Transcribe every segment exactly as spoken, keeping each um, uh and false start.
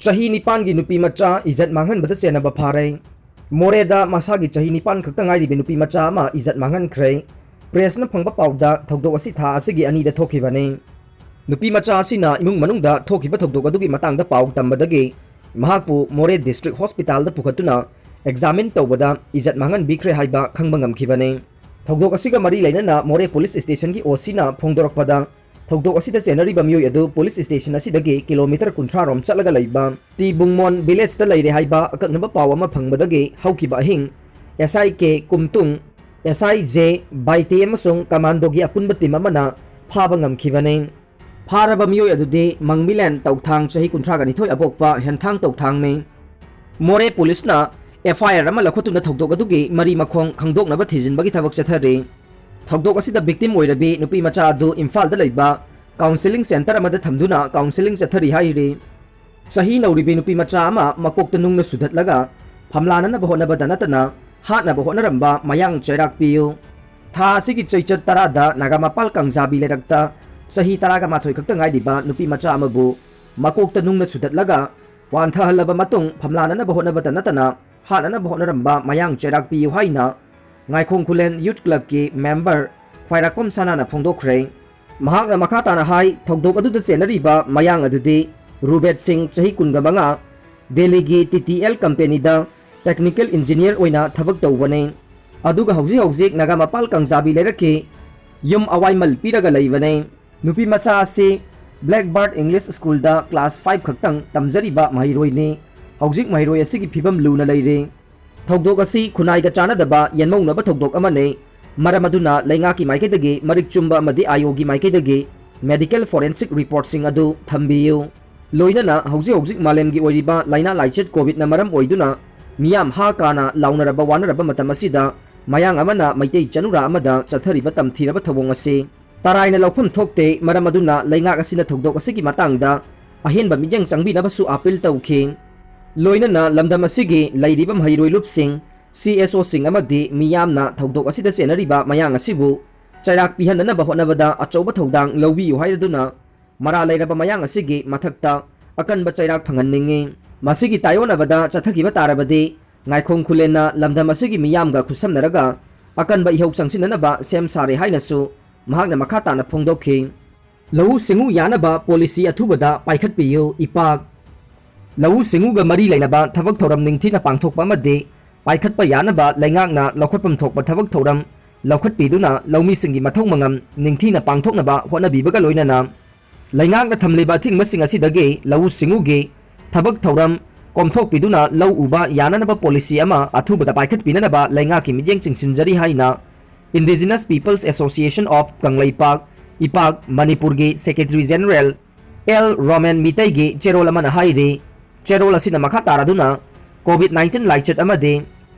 ꯆꯍꯤ ꯅꯤꯄꯥꯟꯒꯤ ꯅꯨꯄꯤ ꯃꯆꯥ ꯏꯖꯠ ꯃꯥꯡꯍꯟꯕꯗ ꯆꯦꯟꯅꯕ ꯐꯥꯔꯦ꯫ ꯃꯣꯔꯦꯗ ꯃꯁꯥꯒꯤ ꯆꯍꯤ ꯅꯤꯄꯥꯟ ꯈꯛꯇ ꯉꯥꯏꯔꯤꯕ ꯅꯨꯄꯤ ꯃꯆꯥ ꯑꯃ ꯏꯖꯠ ꯃꯥꯡꯍꯟꯈ꯭ꯔꯦ꯫ ꯄ꯭ꯔꯦꯁꯅ ꯐꯪꯕ ꯄꯥꯎꯗ ꯊꯧꯗꯣꯛ ꯑꯁꯤ ꯊꯥ ꯑꯁꯤꯒꯤ ꯑꯅꯤꯗ ꯊꯣꯛꯈꯤꯕꯅꯤ꯫ ꯅꯨꯄꯤ ꯃꯆꯥ ꯑꯁꯤꯅ ꯏꯃꯨꯡ ꯃꯅꯨꯡꯗ ꯊꯣꯛꯈꯤꯕ ꯊꯧꯗꯣꯛ ꯑꯗꯨꯒꯤ ꯃꯇꯥꯡꯗ ꯄꯥꯎ ꯇꯝꯕꯗꯒꯤ ꯃꯍꯥꯛꯄꯨ ꯃꯣꯔꯦ ꯗꯤꯁꯇ꯭ꯔꯤꯛ ꯍꯣꯁꯄꯤꯇꯥꯜꯗ ꯄꯨꯈꯠꯇꯨꯅ ꯑꯦꯛꯖꯥꯃꯤꯟ ꯇꯧꯕꯗ ꯏꯖꯠ ꯃꯥꯡꯍꯟꯕꯤꯈ꯭ꯔꯦ ꯍꯥꯏꯕ ꯈꯪꯕ ꯉꯝꯈꯤꯕꯅꯤ꯫ ꯊꯧꯗꯣꯛ ꯑꯁꯤꯒ ꯃꯔꯤ ꯂꯩꯅꯅ ꯃꯣꯔꯦ ꯄꯨꯂꯤꯁ ꯁ꯭ꯇꯦꯁꯟꯒꯤ ꯑꯣ ꯁꯤꯅ ꯐꯣꯡꯗꯣꯔꯛꯄꯗ, ꯊꯧꯗꯣꯛ ꯑꯁꯤꯗ ꯆꯦꯟꯅꯔꯤꯕ ꯃꯤꯑꯣꯏ ꯑꯗꯨ ꯄꯨꯂꯤꯁ ꯁ꯭ꯇꯦꯁꯟ ꯑꯁꯤꯗꯒꯤ ꯀꯤꯂꯣꯃꯤꯇꯔ ꯀꯨꯟꯊ꯭ꯔꯥ ꯔꯣꯝ ꯆꯠꯂꯒ ꯂꯩꯕ ꯇꯤ ꯕꯨꯡꯃꯣꯟ ꯚꯤꯂꯦꯖꯇ ꯂꯩꯔꯦ ꯍꯥꯏꯕ ꯑꯀꯛꯅꯕ ꯄꯥꯎ ꯑꯃ ꯐꯪꯕꯗꯒꯤ ꯍꯧꯈꯤꯕ ꯑꯍꯤꯡ, ꯑꯦꯁ ꯑꯥꯏ ꯀꯦ ꯀꯨꯝꯇꯨꯡ, ꯑꯦꯁ ꯑꯥꯏ ꯖꯦ ꯕꯥꯏꯇꯦ ꯑꯃꯁꯨꯡ ꯀꯃꯥꯟꯗꯣꯒꯤ ꯑꯄꯨꯟꯕ ꯇꯤꯝ ꯑꯃꯅ ꯐꯥꯕ ꯉꯝꯈꯤꯕꯅꯤ꯫ ꯐꯥꯔꯕ ꯃꯤꯑꯣꯏ ꯑꯗꯨꯗꯤ ꯃꯪꯃꯤꯂꯦꯟ ꯇꯧꯊꯥꯡ, ꯆꯍꯤ ꯀꯨꯟꯊ꯭ꯔꯥꯒ ꯅꯤꯊꯣꯏ ꯑꯄꯣꯛꯄ ꯍꯦꯟꯊꯥꯡ ꯇꯧꯊꯥꯡꯅꯤ꯫ ꯃꯣꯔꯦ ꯄꯨꯂꯤꯁꯅ ꯑꯦꯐ ꯑꯥꯏ ꯑꯥꯔ ꯑꯃ ꯂꯧꯈꯠꯇꯨꯅ ꯊꯧꯗꯣꯛ ꯑꯗꯨꯒꯤ ꯃꯔꯤ ꯃꯈꯣꯡ ꯈꯪꯗꯣꯛꯅꯕ ꯊꯤꯖꯤꯟꯕꯒꯤ ꯊꯕꯛ ꯆꯠꯊꯔꯤ꯫ ꯊꯧꯗꯣꯛ ꯑꯁꯤꯗ ꯚꯤꯛꯇꯤꯝ ꯑꯣꯏꯔꯕꯤ ꯅꯨꯄꯤ ꯃꯆꯥ ꯑꯗꯨ ꯏꯝꯐꯥꯜꯗ ꯂꯩꯕ ꯀꯥꯎꯟꯁꯤꯂꯤꯡ ꯁꯦꯟꯇꯔ ꯑꯃꯗ ꯊꯝꯗꯨꯅ ꯀꯥꯎꯟꯁꯤꯂꯤꯡ ꯆꯠꯊꯔꯤ ꯍꯥꯏꯔꯤ꯫ ꯆꯍꯤ ꯅꯧꯔꯤꯕꯤ ꯅꯨꯄꯤ ꯃꯆꯥ ꯑꯃ ꯃꯀꯣꯛꯇ ꯅꯨꯡꯅ ꯁꯨꯗꯠꯂꯒ ꯐꯝꯂꯥꯅꯅꯕ ꯍꯣꯠꯅꯕꯗ ꯅꯠꯇꯅ ꯍꯥꯠꯅꯕ ꯍꯣꯠꯅꯔꯝꯕ ꯃꯌꯥꯡ ꯆꯩꯔꯥꯛ ꯄꯤꯌꯨ꯫ ꯊꯥ ꯑꯁꯤꯒꯤ ꯆꯩꯆꯠ ꯇꯔꯥꯗ ꯅꯥꯒꯥꯃꯄꯥꯜ ꯀꯥꯡꯖꯥꯕꯤ ꯂꯩꯔꯛꯇ ꯆꯍꯤ ꯇꯔꯥꯒ ꯃꯥꯊꯣꯏ ꯈꯛꯇ ꯉꯥꯏꯔꯤꯕ ꯅꯨꯄꯤ ꯃꯆꯥ ꯑꯃꯕꯨ ꯃꯀꯣꯛꯇ ꯅꯨꯡꯅ ꯁꯨꯗꯠꯂꯒ ꯋꯥꯟꯊꯍꯜꯂꯕ ꯃꯇꯨꯡ ꯐꯝꯂꯥꯅꯅꯕ ꯍꯣꯠꯅꯕꯗ ꯅꯠꯇꯅ ꯍꯥꯠꯅꯅꯕ ꯍꯣꯠꯅꯔꯝꯕ ꯃꯌꯥꯡ ꯆꯩꯔꯥꯛ ꯄꯤꯌꯨ ꯍꯥꯏꯅ ꯉꯥꯏꯈꯣꯡ ꯈꯨꯂꯦꯟ ꯌꯨꯠ ꯀ꯭ꯂꯕꯀꯤ ꯃꯦꯝꯕꯔ ꯈ꯭ꯋꯥꯏꯔꯥꯛꯄꯝ ꯁꯅꯥꯅ ꯐꯣꯡꯗꯣꯛꯈ꯭ꯔꯦ꯫ ꯃꯍꯥꯛꯅ ꯃꯈꯥ ꯇꯥꯅ ꯍꯥꯏ, ꯊꯧꯗꯣꯛ ꯑꯗꯨꯗ ꯆꯦꯟꯅꯔꯤꯕ ꯃꯌꯥꯡ ꯑꯗꯨꯗꯤ ꯔꯨꯕꯦꯠ ꯁꯤꯡ, ꯆꯍꯤ ꯀꯨꯟꯒ ꯃꯉꯥ, ꯗꯦꯜꯂꯤꯒꯤ ꯇꯤ ꯇꯤ ꯑꯦꯜ ꯀꯝꯄꯦꯅꯤꯗ ꯇꯦꯛꯅꯤꯀꯦꯜ ꯏꯟꯖꯤꯅꯤꯌꯔ ꯑꯣꯏꯅ ꯊꯕꯛ ꯇꯧꯕꯅꯤ꯫ ꯑꯗꯨꯒ ꯍꯧꯖꯤꯛ ꯍꯧꯖꯤꯛ ꯅꯥꯒꯥꯃꯄꯥꯜ ꯀꯥꯡꯖꯥꯕꯤ ꯂꯩꯔꯛꯀꯤ ꯌꯨꯝ ꯑꯋꯥꯏꯃꯜ ꯄꯤꯔꯒ ꯂꯩꯕꯅꯤ꯫ ꯅꯨꯄꯤ ꯃꯆꯥ ꯑꯁꯤ ꯕ꯭ꯂꯦꯛ ꯕꯥꯔꯠ ꯏꯪꯂꯤꯁ ꯁ꯭ꯀꯨꯜꯗ ꯀ꯭ꯂꯥꯁ ꯐꯥꯏꯚ ꯈꯛꯇꯪ ꯇꯝꯖꯔꯤꯕ ꯃꯍꯩꯔꯣꯏꯅꯤ꯫ ꯍꯧꯖꯤꯛ ꯃꯍꯩꯔꯣꯏ ꯑꯁꯤꯒꯤ ꯐꯤꯕꯝ ꯂꯨꯅ ꯂꯩꯔꯤ꯫ ꯊꯧꯗꯣꯛ ꯑꯁꯤ ꯈꯨꯟꯅꯥꯏꯒ ꯆꯥꯟꯅꯗꯕ ꯌꯦꯟꯃꯧꯅꯕ ꯊꯧꯗꯣꯛ ꯑꯃꯅꯤ꯫ ꯃꯔꯝ ꯑꯗꯨꯅ ꯂꯩꯉꯥꯛꯀꯤ ꯃꯥꯏꯀꯩꯗꯒꯤ ꯃꯔꯤꯛ ꯆꯨꯝꯕ ꯑꯃꯗꯤ ꯑꯥꯏ ꯑꯣꯒꯤ ꯃꯥꯏꯀꯩꯗꯒꯤ ꯃꯦꯗꯤꯀꯦꯜ ꯐꯣꯔꯦꯟꯁꯤꯛ ꯔꯤꯄꯣꯔꯠꯁꯤꯡ ꯑꯗꯨ ꯊꯝꯕꯤꯌꯨ꯫ ꯂꯣꯏꯅꯅ ꯍꯧꯖꯤꯛ ꯍꯧꯖꯤꯛ ꯃꯥꯂꯦꯝꯒꯤ ꯑꯣꯏꯔꯤꯕ ꯂꯥꯏꯅꯥ ꯂꯥꯏꯆꯠ ꯀꯣꯚꯤꯗꯅ ꯃꯔꯝ ꯑꯣꯏꯗꯨꯅ ꯃꯤꯌꯥꯝ ꯍꯥ ꯀꯥꯅ ꯂꯥꯎꯅꯔꯕ ꯋꯥꯅꯔꯕ ꯃꯇꯝ ꯑꯁꯤꯗ ꯃꯌꯥꯡ ꯑꯃꯅ ꯃꯩꯇꯩ ꯆꯅꯨꯔꯥ ꯑꯃꯗ ꯆꯠꯊꯔꯤꯕ ꯇꯝꯊꯤꯔꯕ ꯊꯧꯑꯣꯡ ꯑꯁꯤ ꯇꯔꯥꯏꯅ ꯂꯧꯐꯝ ꯊꯣꯛꯇꯦ꯫ ꯃꯔꯝ ꯑꯗꯨꯅ ꯂꯩꯉꯥꯛ ꯑꯁꯤꯅ ꯊꯧꯗꯣꯛ ꯑꯁꯤꯒꯤ ꯃꯇꯥꯡꯗ ꯑꯍꯦꯟꯕ ꯃꯤꯠꯌꯦꯡ ꯆꯪꯕꯤꯅꯕꯁꯨ ꯑꯥꯄꯤꯜ ꯇꯧꯈꯤ꯫ ꯂꯣꯏꯅꯅ ꯂꯝꯗꯝ ꯑꯁꯤꯒꯤ ꯂꯩꯔꯤꯕ ꯃꯍꯩꯔꯣꯏ ꯂꯨꯞꯁꯤꯡ, ꯁꯤ ꯑꯦꯁ ꯑꯣꯁꯤꯡ ꯑꯃꯗꯤ ꯃꯤꯌꯥꯝꯅ ꯊꯧꯗꯣꯛ ꯑꯁꯤꯗ ꯆꯦꯟꯅꯔꯤꯕ ꯃꯌꯥꯡ ꯑꯁꯤꯕꯨ ꯆꯩꯔꯥꯛ ꯄꯤꯍꯟꯅꯅꯕ ꯍꯣꯠꯅꯕꯗ ꯑꯆꯧꯕ ꯊꯧꯗꯥꯡ ꯂꯧꯕꯤꯌꯨ ꯍꯥꯏꯔꯗꯨꯅ ꯃꯔꯥꯜ ꯂꯩꯔꯕ ꯃꯌꯥꯡ ꯑꯁꯤꯒꯤ ꯃꯊꯛꯇ ꯑꯀꯟꯕ ꯆꯩꯔꯥꯛ ꯐꯪꯍꯟꯅꯤꯡꯏ꯫ ꯃꯁꯤꯒꯤ ꯇꯥꯏꯑꯣꯟꯅꯕꯗ ꯆꯠꯊꯈꯤꯕ ꯇꯥꯔꯕꯗꯤ ꯉꯥꯏꯈꯣꯡ ꯈꯨꯂꯦꯟꯅ ꯂꯝꯗꯝ ꯑꯁꯤꯒꯤ ꯃꯤꯌꯥꯝꯒ ꯈꯨꯠꯁꯝꯅꯔꯒ ꯑꯀꯟꯕ ꯏꯍꯧ ꯆꯪꯁꯤꯟꯅꯅꯕ ꯁꯦꯝ ꯁꯥꯔꯦ ꯍꯥꯏꯅꯁꯨ ꯃꯍꯥꯛꯅ ꯃꯈꯥ ꯇꯥꯅ ꯐꯣꯡꯗꯣꯛꯈꯤ꯫ ꯂꯧꯎ ꯁꯤꯡꯎ ꯌꯥꯅꯕ ꯄꯣꯂꯤꯁꯤ ꯑꯊꯨꯕꯗ ꯄꯥꯏꯈꯠꯄꯤꯌꯨ, ꯏꯄꯥꯛ꯫ ꯂꯧꯎ ꯁꯤꯡꯎꯒ ꯃꯔꯤ ꯂꯩꯅꯕ ꯊꯕꯛ ꯊꯧꯔꯝ ꯅꯤꯡꯊꯤꯅ ꯄꯥꯡꯊꯣꯛꯄ ꯑꯃꯗꯤ ꯄꯥꯏꯈꯠꯄ ꯌꯥꯅꯕ ꯂꯩꯉꯥꯛꯅ ꯂꯧꯈꯠꯐꯝ ꯊꯣꯛꯄ ꯊꯕꯛ ꯊꯧꯔꯝ ꯂꯧꯈꯠꯄꯤꯗꯨꯅ ꯂꯧꯃꯤꯁꯤꯡꯒꯤ ꯃꯊꯧ ꯃꯉꯝ ꯅꯤꯡꯊꯤꯅ ꯄꯥꯡꯊꯣꯛꯅꯕ ꯍꯣꯠꯅꯕꯤꯕꯒ ꯂꯣꯏꯅꯅ ꯂꯩꯉꯥꯛꯅ ꯊꯝꯂꯤꯕ ꯑꯊꯤꯡꯕꯁꯤꯡ ꯑꯁꯤꯗꯒꯤ ꯂꯧꯎ ꯁꯤꯡꯎꯒꯤ ꯊꯕꯛ ꯊꯧꯔꯝ ꯀꯣꯝꯊꯣꯛꯄꯤꯗꯨꯅ ꯂꯧ ꯎꯕ ꯌꯥꯅꯅꯕ ꯄꯣꯂꯤꯁꯤ ꯑꯃ ꯑꯊꯨꯕꯗ ꯄꯥꯏꯈꯠꯄꯤꯅꯅꯕ ꯂꯩꯉꯥꯛꯀꯤ ꯃꯤꯠꯌꯦꯡ ꯆꯤꯡꯁꯤꯟꯖꯔꯤ ꯍꯥꯏꯅ Indigenous Peoples Association of Kangleipak, ꯏꯄꯥꯛ, ꯃꯅꯤꯄꯨꯔꯒꯤ ꯁꯦꯀ꯭ꯔꯦꯇꯔꯤ ꯖꯦꯅꯔꯦꯜ ꯑꯦꯜ ꯔꯣꯃꯦꯟ ꯃꯤꯇꯩꯒꯤ ꯆꯦꯔꯣꯜ ꯑꯃꯅ ꯍꯥꯏꯔꯤ꯫ ꯆꯦꯔꯣꯜ ꯑꯁꯤꯅ ꯃꯈꯥ ꯇꯥꯔꯗꯨꯅ COVID nineteen ꯂꯥꯏꯆꯠ ꯑꯃꯗꯤ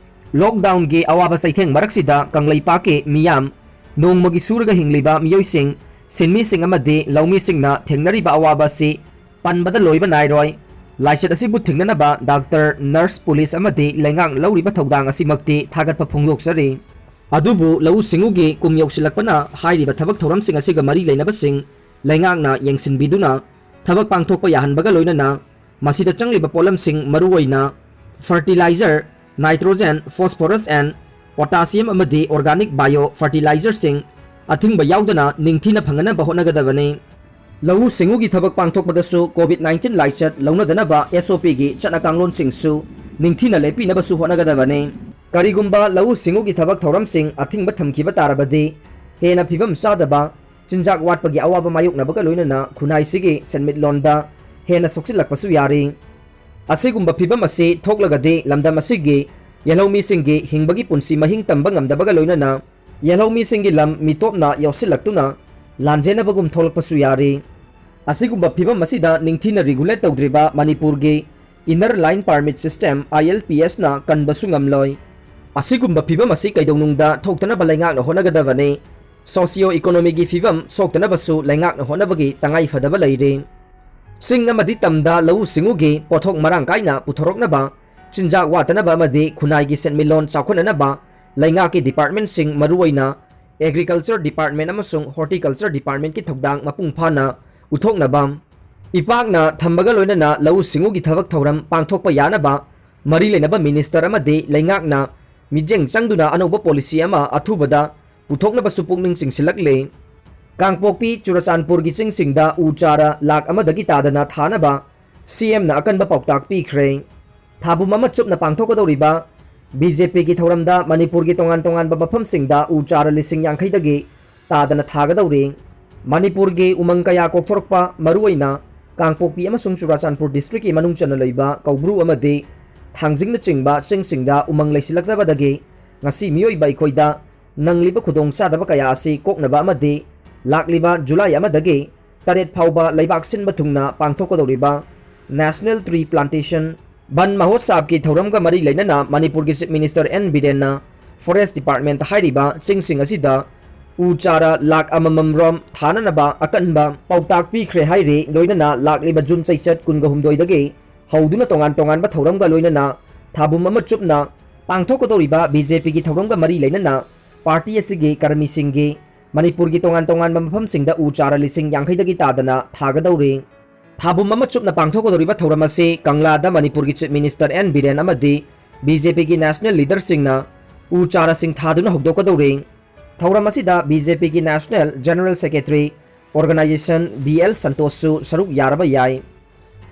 ꯂꯣꯛꯗꯥꯎꯟꯒꯤ ꯑꯋꯥꯕ ꯆꯩꯊꯦꯡ ꯃꯔꯛꯁꯤꯗ ꯀꯪꯂꯩꯄꯥꯛꯀꯤ ꯃꯤꯌꯥꯝ, ꯅꯣꯡꯃꯒꯤ ꯁꯨꯔꯒ ꯍꯤꯡꯂꯤꯕ ꯃꯤꯑꯣꯏꯁꯤꯡ, ꯁꯤꯟꯃꯤꯁꯤꯡ ꯑꯃꯗꯤ ꯂꯧꯃꯤꯁꯤꯡꯅ ꯊꯦꯡꯅꯔꯤꯕ ꯑꯋꯥꯕ ꯑꯁꯤ ꯄꯟꯕꯗ ꯂꯣꯏꯕ ꯅꯥꯏꯔꯣꯏ꯫ ꯂꯥꯏꯆꯠ ꯑꯁꯤꯕꯨ ꯊꯤꯡꯅꯅꯕ ꯗꯥꯛꯇꯔ, ꯅꯔꯁ, ꯄꯨꯂꯤꯁ ꯑꯃꯗꯤ ꯂꯩꯉꯥꯛꯅ ꯂꯧꯔꯤꯕ ꯊꯧꯗꯥꯡ ꯑꯁꯤꯃꯛꯇꯤ ꯊꯥꯒꯠꯄ ꯐꯣꯡꯗꯣꯛꯆꯔꯤ꯫ ꯑꯗꯨꯕꯨ ꯂꯧꯎ ꯁꯤꯡꯎꯒꯤ ꯀꯨꯝ ꯌꯧꯁꯤꯜꯂꯛꯄꯅ ꯍꯥꯏꯔꯤꯕ ꯊꯕꯛ ꯊꯧꯔꯝꯁꯤꯡ ꯑꯁꯤꯒ ꯃꯔꯤ ꯂꯩꯅꯕꯁꯤꯡ ꯂꯩꯉꯥꯛꯅ ꯌꯦꯡꯁꯤꯟꯕꯤꯗꯨꯅ ꯊꯕꯛ ꯄꯥꯡꯊꯣꯛꯄ ꯌꯥꯍꯟꯕꯒ ꯂꯣꯏꯅꯅ ꯃꯁꯤꯗ ꯆꯪꯂꯤꯕ ꯄꯣꯠꯂꯝꯁꯤꯡ ꯃꯔꯨꯑꯣꯏꯅ fertilizer, nitrogen, phosphorus and potassium ꯑꯃꯗꯤ organic bio fertilizerꯁꯤꯡ ꯑꯊꯤꯡꯕ ꯌꯥꯎꯗꯅ ꯅꯤꯡꯊꯤꯅ ꯐꯪꯍꯟꯅꯕ ꯍꯣꯠꯅꯒꯗꯕꯅꯤ꯫ ꯂꯧꯎ ꯁꯤꯡꯎꯒꯤ ꯊꯕꯛ ꯄꯥꯡꯊꯣꯛꯄꯗꯁꯨ COVID nineteen ꯂꯥꯏꯆꯠ ꯂꯧꯅꯗꯅꯕ SOPꯒꯤ ꯆꯠꯅ ꯀꯥꯡꯂꯣꯟꯁꯤꯡꯁꯨ ꯅꯤꯡꯊꯤꯅ ꯂꯦꯞꯄꯤꯅꯕꯁꯨ ꯍꯣꯠꯅꯒꯗꯕꯅꯤ꯫ ꯀꯔꯤꯒꯨꯝꯕ ꯂꯧꯎ ꯁꯤꯡꯎꯒꯤ ꯊꯕꯛ ꯊꯧꯔꯝꯁꯤꯡ ꯑꯊꯤꯡꯕ ꯊꯝꯈꯤꯕ ꯇꯥꯔꯕꯗꯤ ꯍꯦꯟꯅ ꯐꯤꯕꯝ ꯆꯥꯗꯕ, ꯆꯤꯟꯖꯥꯛ ꯋꯥꯠꯄꯒꯤ ꯑꯋꯥꯕ ꯃꯥꯌꯣꯛꯅꯕꯒ ꯂꯣꯏꯅꯅ ꯈꯨꯟꯅꯥꯏꯁꯤꯒꯤ ꯁꯦꯟꯃꯤꯠꯂꯣꯟꯗ ꯍꯦꯟꯅ ꯁꯣꯛꯆꯤꯜꯂꯛꯄꯁꯨ ꯌꯥꯔꯤ꯫ ꯑꯁꯤꯒꯨꯝꯕ ꯐꯤꯕꯝ ꯑꯁꯤ ꯊꯣꯛꯂꯒꯗꯤ ꯂꯝꯗꯝ ꯑꯁꯤꯒꯤ ꯌꯦꯜꯍꯧꯃꯤꯁꯤꯡꯒꯤ ꯍꯤꯡꯕꯒꯤ ꯄꯨꯟꯁꯤ ꯃꯍꯤꯡ ꯇꯝꯕ ꯉꯝꯗꯕꯒ ꯂꯣꯏꯅꯅ ꯌꯦꯜꯍꯧꯃꯤꯁꯤꯡꯒꯤ ꯂꯝ ꯃꯤꯇꯣꯞꯅ ꯌꯥꯎꯁꯤꯜꯂꯛꯇꯨꯅ ꯂꯥꯟꯖꯦꯟꯅꯕꯒꯨꯝ ꯊꯣꯛꯂꯛꯄꯁꯨ ꯌꯥꯔꯤ꯫ ꯑꯁꯤꯒꯨꯝꯕ ꯐꯤꯕꯝ ꯑꯁꯤꯗ ꯅꯤꯡꯊꯤꯅ regulate ꯇꯧꯗ꯭ꯔꯤꯕ ꯃꯅꯤꯄꯨꯔꯒꯤ Inner Line Permit System, ILPSꯅ ꯀꯟꯕꯁꯨ ꯉꯝꯂꯣꯏ꯫ ꯑꯁꯤꯒꯨꯝꯕ ꯐꯤꯕꯝ ꯑꯁꯤ ꯀꯩꯗꯧꯅꯨꯡꯗ ꯊꯣꯛꯇꯅꯕ ꯂꯩꯉꯥꯛꯅ ꯍꯣꯠꯅꯒꯗꯕꯅꯤ꯫ Socio economyꯒꯤ ꯐꯤꯕꯝ ꯁꯣꯛꯇꯅꯕꯁꯨ ꯂꯩꯉꯥꯛꯅ ꯍꯣꯠꯅꯕꯒꯤ ꯇꯉꯥꯏ ꯐꯗꯕ ꯂꯩꯔꯤ꯫ ꯆꯤꯡ ꯑꯃꯗꯤ ꯇꯝꯗ ꯂꯧꯎ ꯁꯤꯡꯎꯒꯤ ꯄꯣꯠꯊꯣꯛ ꯃꯔꯥꯡ ꯀꯥꯏꯅ ꯄꯨꯊꯣꯔꯛꯅꯕ, ꯆꯤꯟꯖꯥꯛ ꯋꯥꯠꯇꯅꯕ ꯑꯃꯗꯤ ꯈꯨꯟꯅꯥꯏꯒꯤ ꯁꯦꯟꯃꯤꯠꯂꯣꯟ ꯆꯥꯎꯈꯠꯅꯅꯕ ꯂꯩꯉꯥꯛꯀꯤ departmentꯁꯤꯡ, ꯃꯔꯨꯑꯣꯏꯅ Agriculture Department ꯑꯃꯁꯨꯡ Horticulture Departmentꯀꯤ ꯊꯧꯗꯥꯡ ꯃꯄꯨꯡ ꯐꯥꯅ ꯎꯠꯊꯣꯛꯅꯕ, ꯏꯄꯥꯛꯅ ꯊꯝꯕꯒ ꯂꯣꯏꯅꯅ ꯂꯧꯎ ꯁꯤꯡꯎꯒꯤ ꯊꯕꯛ ꯊꯧꯔꯝ ꯄꯥꯡꯊꯣꯛꯄ ꯌꯥꯅꯕ ꯃꯔꯤ ꯂꯩꯅꯕ ꯃꯤꯅꯤꯁꯇꯔ ꯑꯃꯗꯤ ꯂꯩꯉꯥꯛꯅ ꯃꯤꯠꯌꯦꯡ ꯆꯪꯗꯨꯅ ꯑꯅꯧꯕ ꯄꯣꯂꯤꯁꯤ ꯑꯃ ꯑꯊꯨꯕꯗ ꯄꯨꯊꯣꯛꯅꯕꯁꯨ ꯄꯨꯛꯅꯤꯡ ꯆꯤꯡꯁꯤꯜꯂꯛꯂꯦ꯫ ꯀꯥꯡꯄꯣꯛꯄꯤ ꯆꯨꯔꯆꯥꯟꯄꯨꯔꯒꯤ ꯆꯤꯡꯁꯤꯡꯗ ꯎ ꯆꯥꯔꯥ ꯂꯥꯈ ꯑꯃꯗꯒꯤ ꯇꯥꯗꯅ ꯊꯥꯅꯕ ꯁꯤ ꯑꯦꯝꯅ ꯑꯀꯟꯕ ꯄꯥꯎꯇꯥꯛ ꯄꯤꯈ꯭ꯔꯦ꯫ ꯊꯥꯕꯨꯝ ꯑꯃ ꯆꯨꯞꯅ ꯄꯥꯡꯊꯣꯛꯀꯗꯧꯔꯤꯕ ꯕꯤ ꯖꯦ ꯄꯤꯒꯤ ꯊꯧꯔꯝꯗ ꯃꯅꯤꯄꯨꯔꯒꯤ ꯇꯣꯉꯥꯟ ꯇꯣꯉꯥꯟꯕ ꯃꯐꯝꯁꯤꯡꯗ ꯎ ꯆꯥꯔꯥ ꯂꯤꯁꯤꯡ ꯌꯥꯡꯈꯩꯗꯒꯤ ꯇꯥꯗꯅ ꯊꯥꯒꯗꯧꯔꯤ꯫ ꯃꯅꯤꯄꯨꯔꯒꯤ ꯎꯃꯪ ꯀꯌꯥ ꯀꯣꯛꯊꯣꯔꯛꯄ, ꯃꯔꯨꯑꯣꯏꯅ ꯀꯥꯡꯄꯣꯛꯄꯤ ꯑꯃꯁꯨꯡ ꯆꯨꯔꯥꯆꯥꯟꯄꯨꯔ ꯗꯤꯁꯇ꯭ꯔꯤꯛꯀꯤ ꯃꯅꯨꯡ ꯆꯟꯅ ꯂꯩꯕ ꯀꯧꯕ꯭ꯔꯨ ꯑꯃꯗꯤ ꯊꯥꯡꯖꯤꯡꯅꯆꯤꯡꯕ ꯆꯤꯡꯁꯤꯡꯗ ꯎꯃꯪ ꯂꯩꯁꯤꯜꯂꯛꯇꯕꯗꯒꯤ ꯉꯁꯤ ꯃꯤꯑꯣꯏꯕ ꯑꯩꯈꯣꯏꯗ ꯅꯪꯂꯤꯕ ꯈꯨꯗꯣꯡꯆꯥꯗꯕ ꯀꯌꯥ ꯑꯁꯤ ꯀꯣꯛꯅꯕ ꯑꯃꯗꯤ ꯂꯥꯛꯂꯤꯕ ꯖꯨꯂꯥꯏ ꯑꯃꯗꯒꯤ ꯇꯔꯦꯠ ꯐꯥꯎꯕ ꯂꯩꯕꯥꯛ ꯁꯤꯟꯕ ꯊꯨꯡꯅ ꯄꯥꯡꯊꯣꯛꯀꯗꯧꯔꯤꯕ National Tree Plantation ꯕꯟ ꯃꯍꯣꯠꯁꯥꯕꯀꯤ ꯊꯧꯔꯝꯒ ꯃꯔꯤ ꯂꯩꯅꯅ ꯃꯅꯤꯄꯨꯔꯒꯤ Chief Minister ꯑꯦꯟ ꯕꯤꯔꯦꯟꯅ Forest Department ꯍꯥꯏꯔꯤꯕ ꯆꯤꯡꯁꯤꯡ ꯑꯁꯤꯗ ꯎ ꯆꯥꯔꯥ ꯂꯥꯈ ꯑꯃꯃꯝ ꯔꯣꯝ ꯊꯥꯅꯅꯕ ꯑꯀꯟꯕ ꯄꯥꯎꯇꯥꯛ ꯄꯤꯈ꯭ꯔꯦ ꯍꯥꯏꯔꯤ꯫ ꯂꯣꯏꯅꯅ ꯂꯥꯛꯂꯤꯕ ꯖꯨꯟ ꯆꯩꯆꯠ ꯀꯨꯟꯒ ꯍꯨꯝꯗꯣꯏꯗꯒꯤ ꯍꯧꯗꯨꯅ ꯇꯣꯉꯥꯟ ꯇꯣꯉꯥꯟꯕ ꯊꯧꯔꯝꯒ ꯂꯣꯏꯅꯅ ꯊꯥꯕꯨꯝ ꯑꯃ ꯆꯨꯞꯅ ꯄꯥꯡꯊꯣꯛꯀꯗꯧꯔꯤꯕ ꯕꯤ ꯖꯦ ꯄꯤꯒꯤ ꯊꯧꯔꯝꯒ ꯃꯔꯤ ꯂꯩꯅꯅ ꯄꯥꯔꯇꯤ ꯑꯁꯤꯒꯤ ꯀꯔꯃꯤꯁꯤꯡꯒꯤ ꯃꯅꯤꯄꯨꯔꯒꯤ ꯇꯣꯉꯥꯟ ꯇꯣꯉꯥꯟꯕ ꯃꯐꯝꯁꯤꯡꯗ ꯎ ꯆꯥꯔꯥ ꯂꯤꯁꯤꯡ ꯌꯥꯡꯈꯩꯗꯒꯤ ꯇꯥꯗꯅ ꯊꯥꯒꯗꯧꯔꯤ꯫ ꯊꯥꯕꯨꯝ ꯑꯃ ꯆꯨꯞꯅ ꯄꯥꯡꯊꯣꯛꯀꯗꯧꯔꯤꯕ ꯊꯧꯔꯝ ꯑꯁꯤ ꯀꯪꯂꯥꯗ ꯃꯅꯤꯄꯨꯔꯒꯤ Chief Minister ꯑꯦꯟ ꯕꯤꯔꯦꯟ ꯑꯃꯗꯤ ꯕꯤ ꯖꯦ ꯄꯤꯒꯤ National Leaderꯁꯤꯡꯅ ꯎ ꯆꯥꯔꯥꯁꯤꯡ ꯊꯥꯗꯨꯅ ꯍꯧꯗꯣꯛꯀꯗꯧꯔꯤ꯫ ꯊꯧꯔꯝ ꯑꯁꯤꯗ ꯕꯤ ꯖꯦ ꯄꯤꯒꯤ National General Secretary Organization B L ꯁꯟꯇꯣꯁꯁꯨ ꯁꯔꯨꯛ ꯌꯥꯔꯕ ꯌꯥꯏ꯫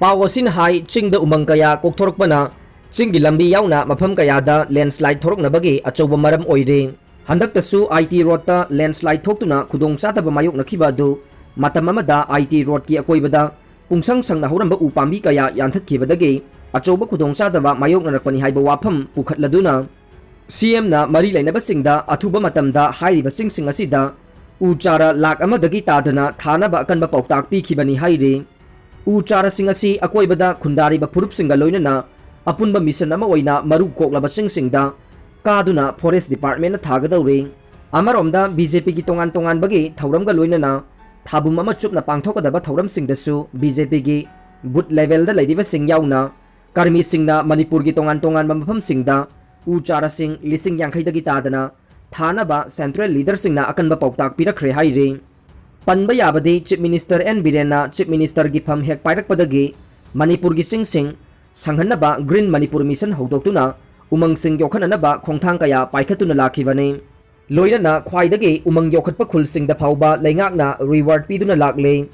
ꯄꯥꯎ ꯑꯁꯤꯅ ꯍꯥꯏ, ꯆꯤꯡꯗ ꯎꯃꯪ ꯀꯌꯥ ꯀꯣꯛꯊꯣꯔꯛꯄꯅ ꯆꯤꯡꯒꯤ ꯂꯝꯕꯤ ꯌꯥꯎꯅ ꯃꯐꯝ ꯀꯌꯥꯗ landslide ꯊꯣꯔꯛꯅꯕꯒꯤ ꯑꯆꯧꯕ ꯃꯔꯝ ꯑꯣꯏꯔꯦ꯫ ꯍꯟꯗꯛꯇꯁꯨ ꯑꯥꯏ ꯇꯤ ꯔꯣꯗꯇ landslide ꯊꯣꯛꯇꯨꯅ ꯈꯨꯗꯣꯡꯆꯥꯗꯕ ꯃꯥꯌꯣꯛꯅꯈꯤꯕ ꯑꯗꯨ ꯃꯇꯝ ꯑꯃꯗ ꯑꯥꯏ ꯇꯤ ꯔꯣꯗꯀꯤ ꯑꯀꯣꯏꯕꯗ ꯄꯨꯡꯁꯪ ꯁꯪꯅ ꯍꯧꯔꯝꯕ ꯎ ꯄꯥꯝꯕꯤ ꯀꯌꯥ ꯌꯥꯟꯊꯠꯈꯤꯕꯗꯒꯤ ꯑꯆꯧꯕ ꯈꯨꯗꯣꯡꯆꯥꯗꯕ ꯃꯥꯌꯣꯛꯅꯔꯛꯄꯅꯤ ꯍꯥꯏꯕ ꯋꯥꯐꯝ ꯄꯨꯈꯠꯂꯗꯨꯅ ꯁꯤ ꯑꯦꯝꯅ ꯃꯔꯤ ꯂꯩꯅꯕꯁꯤꯡꯗ ꯑꯊꯨꯕ ꯃꯇꯝꯗ ꯍꯥꯏꯔꯤꯕ ꯆꯤꯡꯁꯤꯡ ꯑꯁꯤꯗ ꯎ ꯆꯥꯔꯥ ꯂꯥꯈ ꯑꯃꯗꯒꯤ ꯇꯥꯗꯅ ꯊꯥꯅꯕ ꯑꯀꯟꯕ ꯄꯥꯎꯇꯥꯛ ꯄꯤꯈꯤꯕꯅꯤ ꯍꯥꯏꯔꯤ꯫ ꯎ ꯆꯥꯔꯥꯁꯤꯡ ꯑꯁꯤ ꯑꯀꯣꯏꯕꯗ ꯈꯨꯟꯗꯥꯔꯤꯕ ꯐꯨꯔꯨꯞꯁꯤꯡꯒ ꯂꯣꯏꯅꯅ ꯑꯄꯨꯟꯕ mission ꯑꯃ ꯑꯣꯏꯅ ꯃꯔꯨ ꯀꯣꯛꯂꯕ ꯆꯤꯡꯁꯤꯡꯗ ꯀꯥꯗꯨꯅ Forest Departmentꯅ ꯊꯥꯒꯗꯧꯔꯤ꯫ ꯑꯃꯔꯣꯝꯗ ꯕꯤ ꯖꯦ ꯄꯤꯒꯤ ꯇꯣꯉꯥꯟ ꯇꯣꯉꯥꯟꯕꯒꯤ ꯊꯧꯔꯝꯒ ꯂꯣꯏꯅꯅ ꯊꯥꯕꯨꯝ ꯑꯃ ꯆꯨꯞꯅ ꯄꯥꯡꯊꯣꯛꯀꯗꯕ ꯊꯧꯔꯝꯁꯤꯡꯗꯁꯨ ꯕꯤ ꯖꯦ ꯄꯤꯒꯤ booth levelꯗ ꯂꯩꯔꯤꯕꯁꯤꯡ ꯌꯥꯎꯅ ꯀꯔꯃꯤꯁꯤꯡꯅ ꯃꯅꯤꯄꯨꯔꯒꯤ ꯇꯣꯉꯥꯟ ꯇꯣꯉꯥꯟꯕ ꯃꯐꯝꯁꯤꯡꯗ ꯎ ꯆꯥꯔꯥꯁꯤꯡ ꯂꯤꯁꯤꯡ ꯌꯥꯡꯈꯩꯗꯒꯤ ꯇꯥꯗꯅ ꯊꯥꯅꯕ central leaderꯁꯤꯡꯅ ꯑꯀꯟꯕ ꯄꯥꯎꯇꯥꯛ ꯄꯤꯔꯛꯈ꯭ꯔꯦ ꯍꯥꯏꯔꯤ꯫ ꯄꯟꯕ ꯌꯥꯕꯗꯤ Chief Minister N ꯕꯤꯔꯦꯟꯅ Chief Ministerꯒꯤ ꯐꯝ ꯍꯦꯛ ꯄꯥꯏꯔꯛꯄꯗꯒꯤ ꯃꯅꯤꯄꯨꯔꯒꯤ ꯆꯤꯡꯁꯤꯡ ꯁꯪꯍꯟꯅꯕ Green Manipur Mission ꯍꯧꯗꯣꯛꯇꯨꯅ ꯎꯃꯪꯁꯤꯡ ꯌꯣꯛꯈꯠꯅꯅꯕ ꯈꯣꯡꯊꯥꯡ ꯀꯌꯥ ꯄꯥꯏꯈꯠꯇꯨꯅ ꯂꯥꯛꯈꯤꯕꯅꯤ꯫ ꯂꯣꯏꯅꯅ ꯈ꯭ꯋꯥꯏꯗꯒꯤ ꯎꯃꯪ ꯌꯣꯛꯈꯠꯄ ꯈꯨꯜꯁꯤꯡꯗ ꯐꯥꯎꯕ ꯂꯩꯉꯥꯛꯅ reward ꯄꯤꯗꯨꯅ ꯂꯥꯛꯂꯤ꯫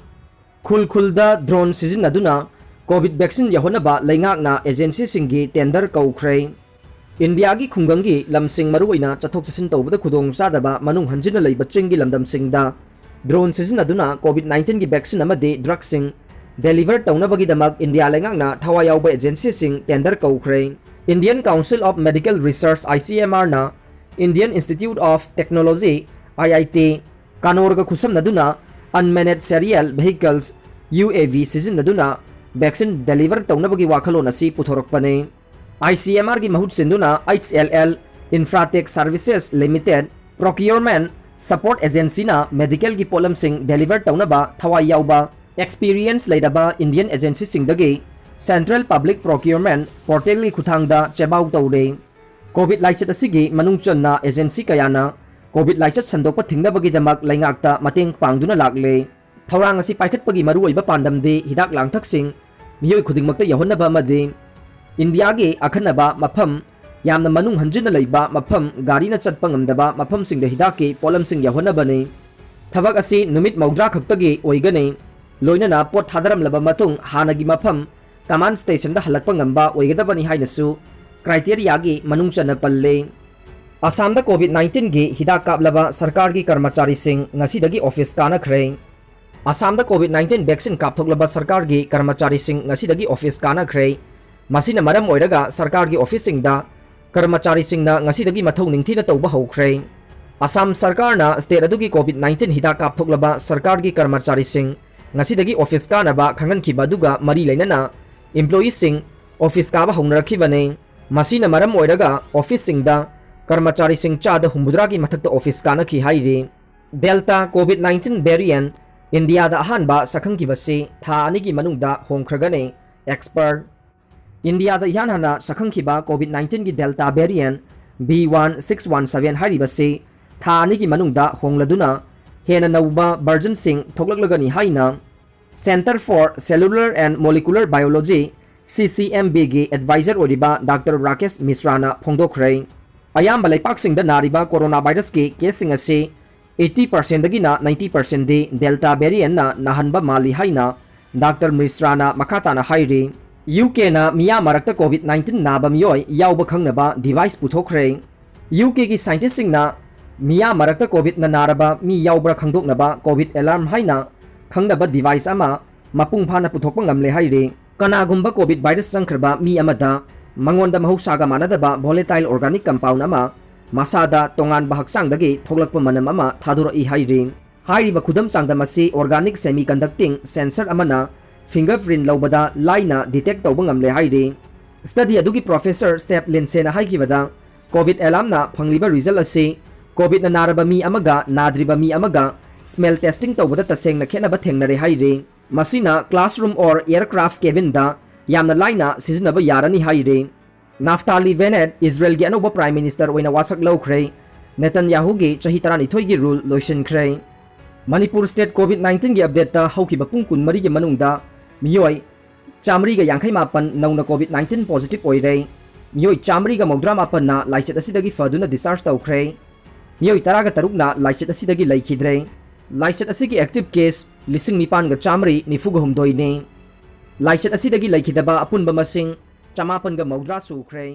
ꯈꯨꯜ ꯈꯨꯜꯗ drone ꯁꯤꯖꯤꯟꯅꯗꯨꯅ COVID vaccine ꯌꯧꯍꯟꯅꯕ ꯂꯩꯉꯥꯛꯅ agencyꯁꯤꯡꯒꯤ tender ꯀꯧꯈ꯭ꯔꯦ꯫ ꯏꯟꯗꯤꯌꯥꯒꯤ ꯈꯨꯡꯒꯪꯒꯤ ꯂꯝꯁꯤꯡ, ꯃꯔꯨꯑꯣꯏꯅ ꯆꯠꯊꯣꯛ ꯆꯠꯁꯤꯟ ꯇꯧꯕꯗ ꯈꯨꯗꯣꯡ ꯆꯥꯗꯕ ꯃꯅꯨꯡ ꯍꯟꯖꯤꯟꯅ ꯂꯩꯕ ꯆꯤꯡꯒꯤ ꯂꯝꯗꯝꯁꯤꯡꯗ drone ꯁꯤꯖꯤꯟꯅꯗꯨꯅ COVID nineteenꯒꯤ vaccine ꯑꯃꯗꯤ drugꯁꯤꯡ deliver ꯇꯧꯅꯕꯒꯤꯗꯃꯛ ꯏꯟꯗꯤꯌꯥ ꯂꯩꯉꯥꯛꯅ ꯊꯋꯥꯏ ꯌꯥꯎꯕ agencyꯁꯤꯡ tender ꯀꯧꯈ꯭ꯔꯦ꯫ Indian Council of Medical Research, ICMRꯅ Indian Institute of Technology, IIT, ꯀꯥꯅꯣꯔꯒ ꯈꯨꯠꯁꯝꯅꯗꯨꯅ unmanned aerial vehicles, UAV ꯁꯤꯖꯤꯟꯅꯗꯨꯅ vaccine deliver ꯇꯧꯅꯕꯒꯤ ꯋꯥꯈꯜꯂꯣꯟ ꯑꯁꯤ ꯄꯨꯊꯣꯔꯛꯄꯅꯤ꯫ ICMRꯒꯤ ꯃꯍꯨꯠ ꯁꯤꯟꯗꯨꯅ HLL Infratech Services Limited, Procurement Support Agencyꯅ medicalꯒꯤ ꯄꯣꯠꯂꯝꯁꯤꯡ deliver ꯇꯧꯅꯕ ꯊꯋꯥꯏ ꯌꯥꯎꯕ, experience ꯂꯩꯔꯕ Indian agencyꯁꯤꯡꯗꯒꯤ Central Public Procurement Portalꯒꯤ ꯈꯨꯠꯊꯥꯡꯗ ꯆꯦꯕꯥꯎ ꯇꯧꯔꯦ꯫ COVID ꯂꯥꯏꯆꯠ ꯑꯁꯤꯒꯤ ꯃꯅꯨꯡ ꯆꯟꯅ agency ꯀꯌꯥꯅ COVID ꯂꯥꯏꯆꯠ ꯁꯟꯗꯣꯛꯄ ꯊꯤꯡꯅꯕꯒꯤꯗꯃꯛ ꯂꯩꯉꯥꯛꯇ ꯃꯇꯦꯡ ꯄꯥꯡꯗꯨꯅ ꯂꯥꯛꯂꯦ꯫ ꯊꯧꯔꯥꯡ ꯑꯁꯤ ꯄꯥꯏꯈꯠꯄꯒꯤ ꯃꯔꯨꯑꯣꯏꯕ ꯄꯥꯟꯗꯝꯗꯤ ꯍꯤꯗꯥꯛ ꯂꯥꯡꯊꯛꯁꯤꯡ ꯃꯤꯑꯣꯏ ꯈꯨꯗꯤꯡꯃꯛꯇ ꯌꯧꯍꯟꯅꯕ ꯑꯃꯗꯤ ꯏꯟꯗꯤꯌꯥꯒꯤ ꯑꯈꯟꯅꯕ ꯃꯐꯝ, ꯌꯥꯝꯅ ꯃꯅꯨꯡ ꯍꯟꯖꯤꯟꯅ ꯂꯩꯕ ꯃꯐꯝ, ꯒꯥꯔꯤꯅ ꯆꯠꯄ ꯉꯝꯗꯕ ꯃꯐꯝꯁꯤꯡꯗ ꯍꯤꯗꯥꯛꯀꯤ ꯄꯣꯠꯂꯝꯁꯤꯡ ꯌꯧꯍꯟꯅꯕꯅꯤ꯫ ꯊꯕꯛ ꯑꯁꯤ ꯅꯨꯃꯤꯠ ꯃꯧꯗ꯭ꯔꯥ ꯈꯛꯇꯒꯤ ꯑꯣꯏꯒꯅꯤ꯫ ꯂꯣꯏꯅꯅ ꯄꯣꯠ ꯊꯥꯗꯔꯝꯂꯕ ꯃꯇꯨꯡ ꯍꯥꯟꯅꯒꯤ ꯃꯐꯝ command stationꯗ ꯍꯜꯂꯛꯄ ꯉꯝꯕ ꯑꯣꯏꯒꯗꯕꯅꯤ ꯍꯥꯏꯅꯁꯨ criteriaꯒꯤ ꯃꯅꯨꯡ ꯆꯟꯅ ꯄꯜꯂꯤ꯫ ꯑꯁꯥꯝꯗ COVID nineteenꯒꯤ ꯍꯤꯗꯥꯛ ꯀꯥꯞꯂꯕ ꯁꯔꯀꯥꯔꯒꯤ ꯀꯔꯃꯆꯥꯔꯤꯁꯤꯡ ꯉꯁꯤꯗꯒꯤ office ꯀꯥꯅꯈ꯭ꯔꯦ꯫ ꯑꯁꯥꯝꯗ COVID nineteen vaccine ꯀꯥꯞꯊꯣꯛꯂꯕ ꯁꯔꯀꯥꯔꯒꯤ ꯀꯔꯃꯆꯥꯔꯤꯁꯤꯡ ꯉꯁꯤꯗꯒꯤ office ꯀꯥꯅꯈ꯭ꯔꯦ꯫ ꯃꯁꯤꯅ ꯃꯔꯝ ꯑꯣꯏꯔꯒ ꯁꯔꯀꯥꯔꯒꯤ officeꯁꯤꯡꯗ ꯀꯔꯃꯆꯥꯔꯤꯁꯤꯡꯅ ꯉꯁꯤꯗꯒꯤ ꯃꯊꯧ ꯅꯤꯡꯊꯤꯅ ꯇꯧꯕ ꯍꯧꯈ꯭ꯔꯦ꯫ ꯑꯁꯥꯝ ꯁꯔꯀꯥꯔꯅ state ꯑꯗꯨꯒꯤ COVID nineteen ꯍꯤꯗꯥꯛ ꯀꯥꯞꯊꯣꯛꯂꯕ ꯁꯔꯀꯥꯔꯒꯤ ꯀꯔꯃꯆꯥꯔꯤꯁꯤꯡ ꯉꯁꯤꯗꯒꯤ office ꯀꯥꯅꯕ ꯈꯪꯍꯟꯈꯤꯕ ꯑꯗꯨꯒ ꯃꯔꯤ ꯂꯩꯅꯅ employeeꯁꯤꯡ office ꯀꯥꯕ ꯍꯧꯅꯔꯛꯈꯤꯕꯅꯤ꯫ ꯃꯁꯤꯅ ꯃꯔꯝ ꯑꯣꯏꯔꯒ officeꯁꯤꯡꯗ ꯀꯔꯃꯆꯥꯔꯤꯁꯤꯡ ꯆꯥꯗ ꯍꯨꯝꯐꯨꯇꯔꯥꯒꯤ ꯃꯊꯛꯇ office ꯀꯥꯅꯈꯤ ꯍꯥꯏꯔꯤ꯫ Delta COVID nineteen variant ꯏꯟꯗꯤꯌꯥꯗ ꯑꯍꯥꯟꯕ ꯁꯛꯈꯪꯈꯤꯕꯁꯤ ꯊꯥ ꯑꯅꯤꯒꯤ ꯃꯅꯨꯡꯗ ꯍꯣꯡꯈ꯭ꯔꯒꯅꯤ꯫ Expert꯫ ꯏꯟꯗꯤꯌꯥꯗ ꯏꯍꯥꯟ ꯍꯥꯟꯅ ꯁꯛꯈꯪꯈꯤꯕ COVID nineteenꯒꯤ Delta variant B one six one seven ꯍꯥꯏꯔꯤꯕꯁꯤ ꯊꯥ ꯑꯅꯤꯒꯤ ꯃꯅꯨꯡꯗ ꯍꯣꯡꯂꯗꯨꯅ ꯍꯦꯟꯅ ꯅꯧꯕ versionꯁꯤꯡ ꯊꯣꯛꯂꯛꯂꯒꯅꯤ ꯍꯥꯏꯅ Center for Cellular and Molecular Biology, C C M B ꯒꯤ advisor ꯑꯣꯏꯔꯤꯕ Doctor Rakesh Misraꯅ ꯐꯣꯡꯗꯣꯛꯈ꯭ꯔꯦ꯫ ꯑꯌꯥꯝꯕ ꯂꯩꯄꯥꯛꯁꯤꯡꯗ ꯅꯥꯔꯤꯕ corona virusꯀꯤ caseꯁꯤꯡ ꯑꯁꯤ eighty percentꯗꯒꯤꯅ ninety percentꯗꯤ Delta variantꯅ ꯅꯥꯍꯟꯕ ꯃꯥꯜꯂꯤ ꯍꯥꯏꯅ Doctor Misraꯅ ꯃꯈꯥ ꯇꯥꯅ ꯍꯥꯏꯔꯤ꯫ UKꯅ ꯃꯤꯌꯥꯝ ꯃꯔꯛꯇ COVID nineteen ꯅꯥꯕ ꯃꯤꯑꯣꯏ ꯌꯥꯎꯕ ꯈꯪꯅꯕ device ꯄꯨꯊꯣꯛꯈ꯭ꯔꯦ꯫ UKꯒꯤ scientistꯁꯤꯡꯅ ꯃꯤꯌꯥꯝ ꯃꯔꯛꯇ COVIDꯅ ꯅꯥꯔꯕ ꯃꯤ ꯌꯥꯎꯕ꯭ꯔꯥ ꯈꯪꯗꯣꯛꯅꯕ COVID alarm ꯍꯥꯏꯅ ꯈꯪꯅꯕ device ꯑꯃ ꯃꯄꯨꯡ ꯐꯥꯅ ꯄꯨꯊꯣꯛꯄ ꯉꯝꯂꯦ ꯍꯥꯏꯔꯤ꯫ ꯀꯅꯥꯒꯨꯝꯕ COVID virus ꯆꯪꯈ꯭ꯔꯕ ꯃꯤ ꯑꯃꯗ ꯃꯉꯣꯟꯗ ꯃꯍꯧꯁꯥꯒ ꯃꯥꯟꯅꯗꯕ volatile organic compound ꯑꯃ ꯃꯁꯥꯗ ꯇꯣꯉꯥꯟꯕ ꯍꯛꯆꯥꯡꯗꯒꯤ ꯊꯣꯛꯂꯛꯄ ꯃꯅꯝ ꯑꯃ ꯊꯥꯗꯣꯔꯛꯏ ꯍꯥꯏꯔꯤ꯫ ꯍꯥꯏꯔꯤꯕ ꯈꯨꯗꯝ ꯆꯥꯡꯗꯝ ꯑꯁꯤ organic semiconducting sensor ꯑꯃꯅ fingerprint ꯂꯧꯕꯗ ꯂꯥꯏꯅ detect ꯇꯧꯕ ꯉꯝꯂꯦ ꯍꯥꯏꯔꯤ꯫ Study ꯑꯗꯨꯒꯤ professor Steve Lindsayꯅ ꯍꯥꯏꯈꯤꯕꯗ, COVID alarmꯅ ꯐꯪꯂꯤꯕ result ꯑꯁꯤ COVIDꯅ ꯅꯥꯔꯕ ꯃꯤ ꯑꯃꯒ ꯅꯥꯗ꯭ꯔꯤꯕ ꯃꯤ ꯑꯃꯒ smell testing ꯇꯧꯕꯗ ꯇꯁꯦꯡꯅ ꯈꯦꯠꯅꯕ ꯊꯦꯡꯅꯔꯦ ꯍꯥꯏꯔꯤ꯫ ꯃꯁꯤꯅ classroom or aircraft cabinꯗ ꯌꯥꯝꯅ ꯂꯥꯏꯅ ꯁꯤꯖꯤꯟꯅꯕ ꯌꯥꯔꯅꯤ ꯍꯥꯏꯔꯤ꯫ Naftali Bennett, ꯏꯖꯔꯦꯜꯒꯤ ꯑꯅꯧꯕ Prime Minister ꯑꯣꯏꯅ ꯋꯥꯁꯛ ꯂꯧꯈ꯭ꯔꯦ꯫ ꯅꯦꯇꯟꯌꯥꯍꯨꯒꯤ ꯆꯍꯤ ꯇꯔꯥꯅꯤꯊꯣꯏꯒꯤ rule ꯂꯣꯏꯁꯤꯟꯈ꯭ꯔꯦ꯫ ꯃꯅꯤꯄꯨꯔ state COVID nineteenꯒꯤ updateꯇ ꯍꯧꯈꯤꯕ ꯄꯨꯡ ꯀꯨꯟꯃꯔꯤꯒꯤ ꯃꯅꯨꯡꯗ ꯃꯤꯑꯣꯏ ꯆꯥꯃꯔꯤꯒ ꯌꯥꯡꯈꯩ ꯃꯥꯄꯟ ꯅꯧꯅ COVID nineteen positive ꯑꯣꯏꯔꯦ꯫ ꯃꯤꯑꯣꯏ ꯆꯥꯃꯔꯤꯒ ꯃꯧꯗ꯭ꯔꯥ ꯃꯥꯄꯟꯅ ꯂꯥꯏꯆꯠ ꯑꯁꯤꯗꯒꯤ ꯐꯗꯨꯅ discharge ꯇꯧꯈ꯭ꯔꯦ꯫ ꯃꯤꯑꯣꯏ ꯇꯔꯥꯒ ꯇꯔꯨꯛꯅ ꯂꯥꯏꯆꯠ ꯑꯁꯤꯗꯒꯤ ꯂꯩꯈꯤꯗ꯭ꯔꯦ꯫ ꯂꯥꯏꯆꯠ ꯑꯁꯤꯒꯤ active case ꯂꯤꯁꯤꯡ ꯅꯤꯄꯥꯟꯒ ꯆꯥꯃꯔꯤ ꯅꯤꯐꯨꯒ ꯍꯨꯝꯗꯣꯏꯅꯤ꯫ ꯂꯥꯏꯆꯠ ꯑꯁꯤꯗꯒꯤ ꯂꯩꯈꯤꯗꯕ ꯑꯄꯨꯟꯕ ꯃꯁꯤꯡ ꯆꯃꯥꯄꯟꯒ ꯃꯧꯗ꯭ꯔꯥ ꯁꯨꯈ꯭ꯔꯦ꯫